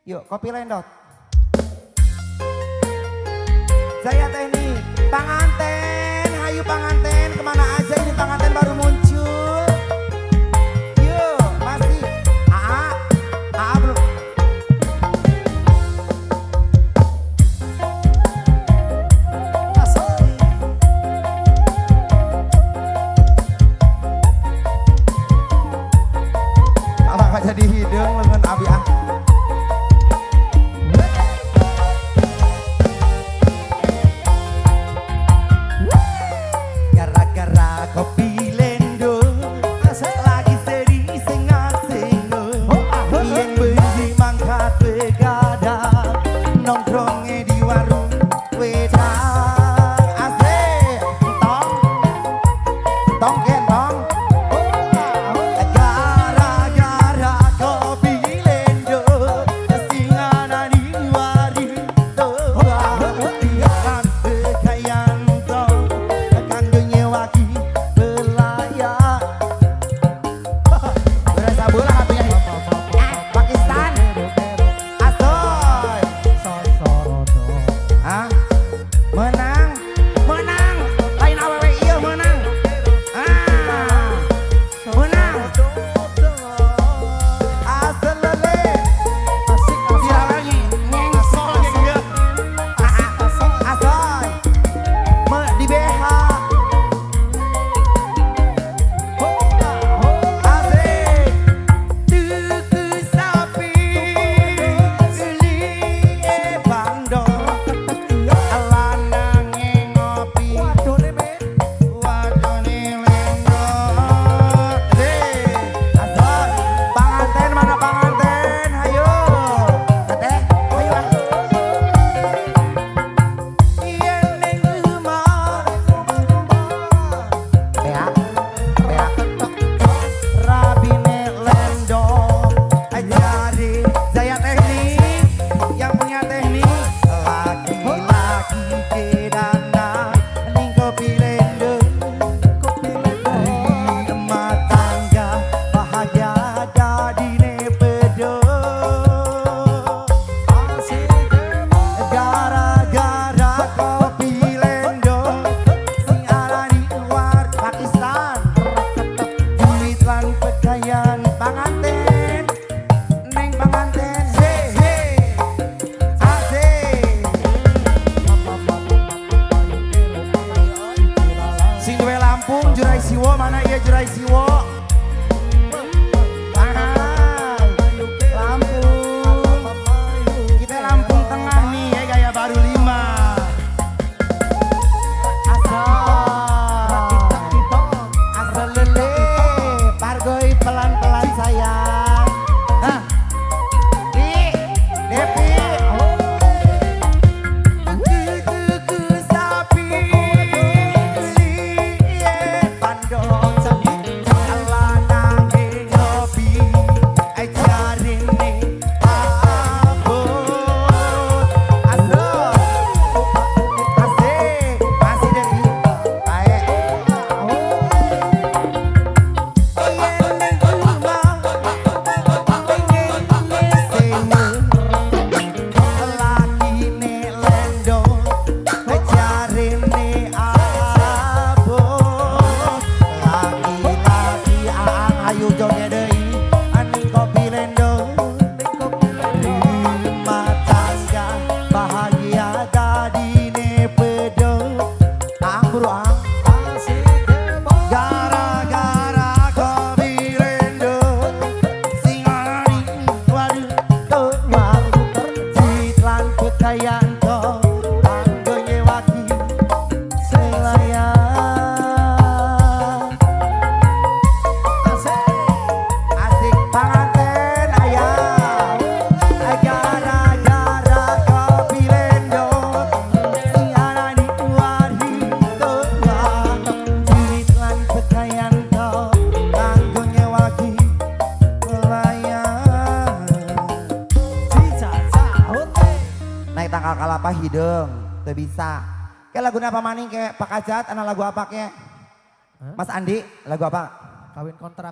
Yuk, kopi lendot. Saya Teknik, panganten, hayu panganten, kemana aja ini panganten baru muncul. Yuk, masih. AA, AA belum. Kalau nggak jadi hidung, lengan abi ah. Gara-gara kopi lendo lagi sedih sengat-sengat, yen bengi mangkat begadang nongkrongnya di warung wedang. Asik, tong tong kentong. Gara-gara kopi lendo sing ana di warung lan kekayan tong kanggo nyewaki belayar. Berasa bola hatinya. Pakistan. Asoy. Ah, menang, menang. Lain awewe ieu menang. Ah, menang. Aselele. Dihalangi, ngengsol lagi dia. Asoy. Me di BH. Asik. Tuku sapi beli bando lanange ngopi wadone lendo. Asoy, panganten mana panganten? Hayo. Teteh, hayo ah. Yen ning omah. Bea, bea. Rabine lendo jadi Jaya Teknik yang punya teknik laki-laki kedana ning kopi lendo rumah tangga bahagia dadine pedo gara-gara kopi lendo sing arani war Pakistan duit lan pekayan panganten neng panganten he he asik. Sing duwe Lampung Jurai Siwo mana iya Jurai Siwo. Hai, Lampung, kita Lampung Tengah nih ya, gaya baru 5. Asal asal lele pargoi pelan-pelan sayang. Hah? Di Depi. Tuku sapi beli bando lanange ngopi jarine abot. Asal asik masih Depi baik. Yen ning omah pengen ngesene lakine lendo jarine abot. Laki-laki aang ayu joget deui aning kopi lendo rumah tangga bahagia dadine pedo. Ang bro ang. Gara-gara kopi lendo sing arani waduh tua duit lan kekayaan to kanggo nyewaki selayan. Asik panganten ayah. Gara-gara kopi lendo sing arani warhi tua duit lan kekayaan to kanggo nyewaki pelayan. Naik tangkal kalapa hidung teu bisa. Kayak lagu apa maning kayak Pak Kajat, ana lagu apa kayak? Mas Andi, lagu apa? Kawin kontrak.